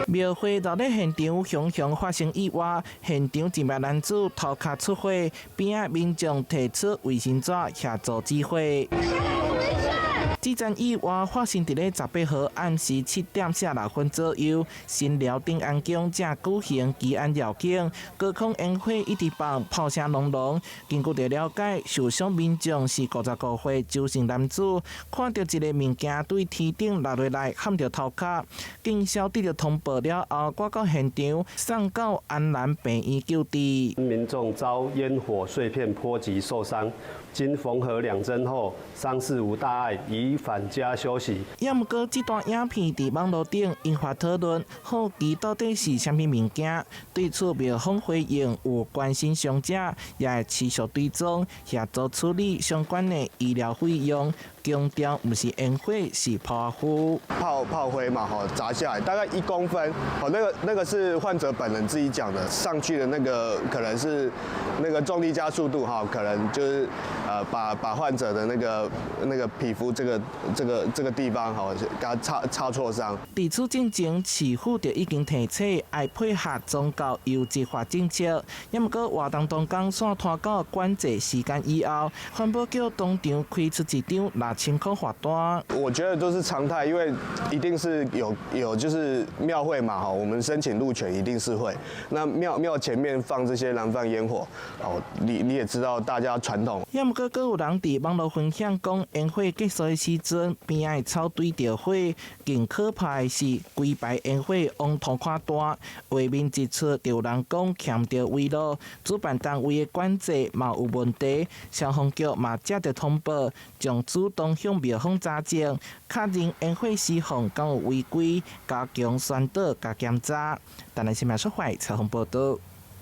廟會鬧熱現場，常常發生意外。現場一名男子頭殼出血，邊仔民眾提出衛生紙協助止血。這樁意外發生佇咧18號暗時7點46分左右，新寮頂安宮正舉行祈安繞境，高空煙火一直放，炮聲隆隆。根據著了解，受傷民眾是55歲周姓男子，看著一个物件對天頂落落來，撼著頭殼。警消得著通報了後，趕到現場送到安南病院救治。民眾遭煙火碎片波及受傷，經縫合2針後，傷勢無大礙，已返家休息。也毋過，這段影片佇網路頂引發討論，好奇到底是啥物物件？對此廟方回應有關心傷者，也會持續追蹤協助處理相關的醫療費用，強調毋是煙火，是炮灰。炮灰嘛，吼，砸下來大概1公分，哦，那個是患者本人自己講的，上去的那個可能是那個重力加速度，哈，可能就是把患者的那個皮膚這個地方，吼，給他擦挫傷。佇此進前，市府就已經提醒愛配合宗教優執法政策，也毋過活動當工煞拖到管制時間以後，環保局當場開出一張6000塊罰單。我覺得都是常態，因為一定是有就是廟會嘛，哈，我們申請路權一定是會。那廟前面放這些燃放煙火，哦，你也知道大家傳統。也毋過，閣有人佇網路分享講，煙火結束的時陣，邊仔的草堆著火，更可怕的是規排煙火往塗跤彈，畫面一出，就有人講欠著圍路，主辦單位的管制嘛有問題，消防局嘛接著通報，將主動向廟方查證，確認煙火施放敢有違規，加強宣導佮檢查。台南新聞出發採訪報導。